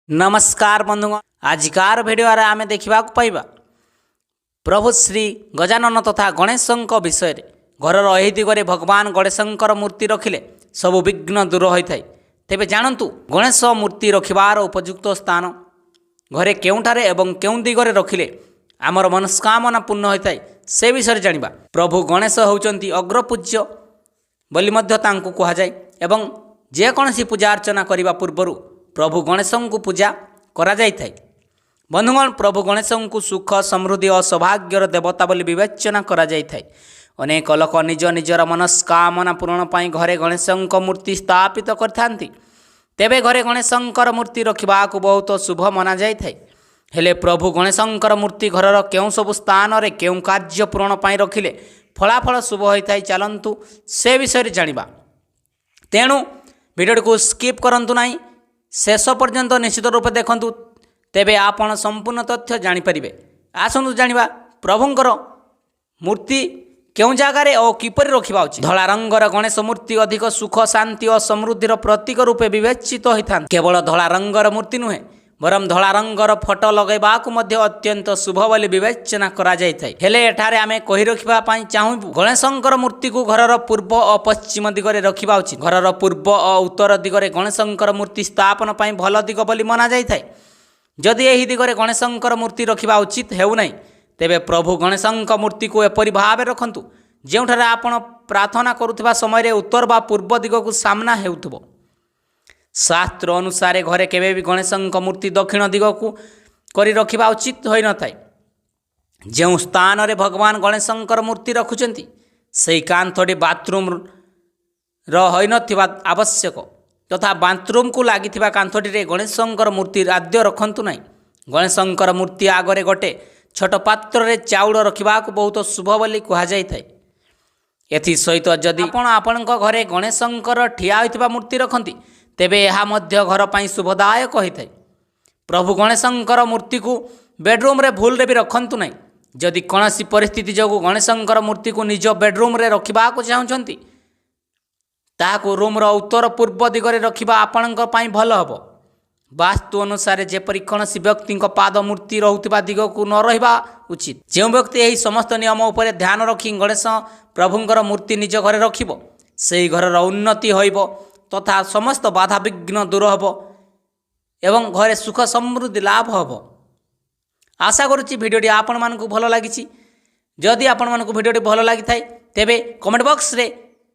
ନମସ୍କାର ବନ୍ଧୁଗଣ, ଆଜିକାର ଭିଡ଼ିଓରେ ଆମେ ଦେଖିବାକୁ ପାଇବା ପ୍ରଭୁ ଶ୍ରୀ ଗଜାନନ ତଥା ଗଣେଶଙ୍କ ବିଷୟରେ। ଘରର ଏହି ଦିଗରେ ଭଗବାନ ଗଣେଶଙ୍କର ମୂର୍ତ୍ତି ରଖିଲେ ସବୁ ବିଘ୍ନ ଦୂର ହୋଇଥାଏ। ତେବେ ଜାଣନ୍ତୁ, ଗଣେଶ ମୂର୍ତ୍ତି ରଖିବାର ଉପଯୁକ୍ତ ସ୍ଥାନ ଘରେ କେଉଁଠାରେ ଏବଂ କେଉଁ ଦିଗରେ ରଖିଲେ ଆମର ମନସ୍କାମନା ପୂର୍ଣ୍ଣ ହୋଇଥାଏ, ସେ ବିଷୟରେ ଜାଣିବା। ପ୍ରଭୁ ଗଣେଶ ହେଉଛନ୍ତି ଅଗ୍ରପୂଜ୍ୟ ବୋଲି ମଧ୍ୟ ତାଙ୍କୁ କୁହାଯାଏ ଏବଂ ଯେକୌଣସି ପୂଜା ଅର୍ଚ୍ଚନା କରିବା ପୂର୍ବରୁ ପ୍ରଭୁ ଗଣେଶଙ୍କୁ ପୂଜା କରାଯାଇଥାଏ। ବନ୍ଧୁଗଣ, ପ୍ରଭୁ ଗଣେଶଙ୍କୁ ସୁଖ, ସମୃଦ୍ଧି ଓ ସୌଭାଗ୍ୟର ଦେବତା ବୋଲି ବିବେଚନା କରାଯାଇଥାଏ। ଅନେକ ଲୋକ ନିଜ ନିଜର ମନସ୍କାମନା ପୂରଣ ପାଇଁ ଘରେ ଗଣେଶଙ୍କ ମୂର୍ତ୍ତି ସ୍ଥାପିତ କରିଥାନ୍ତି। ତେବେ ଘରେ ଗଣେଶଙ୍କର ମୂର୍ତ୍ତି ରଖିବାକୁ ବହୁତ ଶୁଭ ମନାଯାଇଥାଏ। ହେଲେ ପ୍ରଭୁ ଗଣେଶଙ୍କର ମୂର୍ତ୍ତି ଘରର କେଉଁ ସବୁ ସ୍ଥାନରେ କେଉଁ କାର୍ଯ୍ୟ ପୂରଣ ପାଇଁ ରଖିଲେ ଫଳାଫଳ ଶୁଭ ହୋଇଥାଏ, ଚାଲନ୍ତୁ ସେ ବିଷୟରେ ଜାଣିବା। ତେଣୁ ଭିଡ଼ିଓଟିକୁ ସ୍କିପ୍ କରନ୍ତୁ ନାହିଁ, ଶେଷ ପର୍ଯ୍ୟନ୍ତ ନିଶ୍ଚିତ ରୂପେ ଦେଖନ୍ତୁ, ତେବେ ଆପଣ ସମ୍ପୂର୍ଣ୍ଣ ତଥ୍ୟ ଜାଣିପାରିବେ। ଆସନ୍ତୁ ଜାଣିବା ପ୍ରଭୁଙ୍କର ମୂର୍ତ୍ତି କେଉଁ ଜାଗାରେ ଓ କିପରି ରଖିବା ଉଚିତ। ଧଳା ରଙ୍ଗର ଗଣେଶ ମୂର୍ତ୍ତି ଅଧିକ ସୁଖ, ଶାନ୍ତି ଓ ସମୃଦ୍ଧିର ପ୍ରତୀକ ରୂପେ ବିବେଚିତ ହୋଇଥାନ୍ତି। କେବଳ ଧଳା ରଙ୍ଗର ମୂର୍ତ୍ତି ନୁହେଁ, ବରଂ ଧଳା ରଙ୍ଗର ଫଟୋ ଲଗାଇବାକୁ ମଧ୍ୟ ଅତ୍ୟନ୍ତ ଶୁଭ ବୋଲି ବିବେଚନା କରାଯାଇଥାଏ। ହେଲେ ଏଠାରେ ଆମେ କହି ରଖିବା ପାଇଁ ଚାହୁଁବୁ, ଗଣେଶଙ୍କର ମୂର୍ତ୍ତିକୁ ଘରର ପୂର୍ବ ଓ ପଶ୍ଚିମ ଦିଗରେ ରଖିବା ଉଚିତ। ଘରର ପୂର୍ବ ଓ ଉତ୍ତର ଦିଗରେ ଗଣେଶଙ୍କର ମୂର୍ତ୍ତି ସ୍ଥାପନ ପାଇଁ ଭଲ ଦିଗ ବୋଲି ମନାଯାଇଥାଏ। ଯଦି ଏହି ଦିଗରେ ଗଣେଶଙ୍କର ମୂର୍ତ୍ତି ରଖିବା ଉଚିତ ହେଉନାହିଁ, ତେବେ ପ୍ରଭୁ ଗଣେଶଙ୍କ ମୂର୍ତ୍ତିକୁ ଏପରି ଭାବେ ରଖନ୍ତୁ, ଯେଉଁଠାରେ ଆପଣ ପ୍ରାର୍ଥନା କରୁଥିବା ସମୟରେ ଉତ୍ତର ବା ପୂର୍ବ ଦିଗକୁ ସାମ୍ନା ହେଉଥିବ। ଶାସ୍ତ୍ର ଅନୁସାରେ ଘରେ କେବେ ବି ଗଣେଶଙ୍କ ମୂର୍ତ୍ତି ଦକ୍ଷିଣ ଦିଗକୁ କରି ରଖିବା ଉଚିତ ହୋଇନଥାଏ। ଯେଉଁ ସ୍ଥାନରେ ଭଗବାନ ଗଣେଶଙ୍କର ମୂର୍ତ୍ତି ରଖୁଛନ୍ତି, ସେହି କାନ୍ଥଟି ବାଥରୁମ୍ର ହୋଇନଥିବା ଆବଶ୍ୟକ ତଥା ବାଥରୁମ୍କୁ ଲାଗିଥିବା କାନ୍ଥଟିରେ ଗଣେଶଙ୍କର ମୂର୍ତ୍ତି ଆଦୌ ରଖନ୍ତୁ ନାହିଁ। ଗଣେଶଙ୍କର ମୂର୍ତ୍ତି ଆଗରେ ଗୋଟେ ଛୋଟ ପାତ୍ରରେ ଚାଉଳ ରଖିବାକୁ ବହୁତ ଶୁଭ ବୋଲି କୁହାଯାଇଥାଏ। ଏଥିସହିତ ଯଦି ଆପଣ ଆପଣଙ୍କ ଘରେ ଗଣେଶଙ୍କର ଠିଆ ହୋଇଥିବା ମୂର୍ତ୍ତି ରଖନ୍ତି, ତେବେ ଏହା ମଧ୍ୟ ଘର ପାଇଁ ଶୁଭଦାୟକ ହୋଇଥାଏ। ପ୍ରଭୁ ଗଣେଶଙ୍କର ମୂର୍ତ୍ତିକୁ ବେଡ଼ରୁମ୍ରେ ଭୁଲରେ ବି ରଖନ୍ତୁ ନାହିଁ। ଯଦି କୌଣସି ପରିସ୍ଥିତି ଯୋଗୁଁ ଗଣେଶଙ୍କର ମୂର୍ତ୍ତିକୁ ନିଜ ବେଡ଼ରୁମ୍ରେ ରଖିବାକୁ ଚାହୁଁଛନ୍ତି, ତାହାକୁ ରୁମ୍ର ଉତ୍ତର ପୂର୍ବ ଦିଗରେ ରଖିବା ଆପଣଙ୍କ ପାଇଁ ଭଲ ହେବ। ବାସ୍ତୁ ଅନୁସାରେ ଯେପରି କୌଣସି ବ୍ୟକ୍ତିଙ୍କ ପାଦ ମୂର୍ତ୍ତି ରହୁଥିବା ଦିଗକୁ ନ ରହିବା ଉଚିତ। ଯେଉଁ ବ୍ୟକ୍ତି ଏହି ସମସ୍ତ ନିୟମ ଉପରେ ଧ୍ୟାନ ରଖି ଗଣେଶ ପ୍ରଭୁଙ୍କର ମୂର୍ତ୍ତି ନିଜ ଘରେ ରଖିବ, ସେହି ଘରର ଉନ୍ନତି ହୋଇବ ତଥା ସମସ୍ତ ବାଧାବିଘ୍ନ ଦୂର ହେବ ଏବଂ ଘରେ ସୁଖ ସମୃଦ୍ଧି ଲାଭ ହେବ। ଆଶା କରୁଛି ଭିଡ଼ିଓଟି ଆପଣମାନଙ୍କୁ ଭଲ ଲାଗିଛି। ଯଦି ଆପଣମାନଙ୍କୁ ଭିଡ଼ିଓଟି ଭଲ ଲାଗିଥାଏ, ତେବେ କମେଣ୍ଟ ବକ୍ସରେ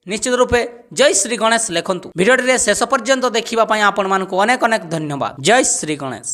ନିଶ୍ଚିତ ରୂପେ ଜୟ ଶ୍ରୀ ଗଣେଶ ଲେଖନ୍ତୁ। ଭିଡ଼ିଓଟିରେ ଶେଷ ପର୍ଯ୍ୟନ୍ତ ଦେଖିବା ପାଇଁ ଆପଣମାନଙ୍କୁ ଅନେକ ଅନେକ ଧନ୍ୟବାଦ। ଜୟ ଶ୍ରୀ ଗଣେଶ।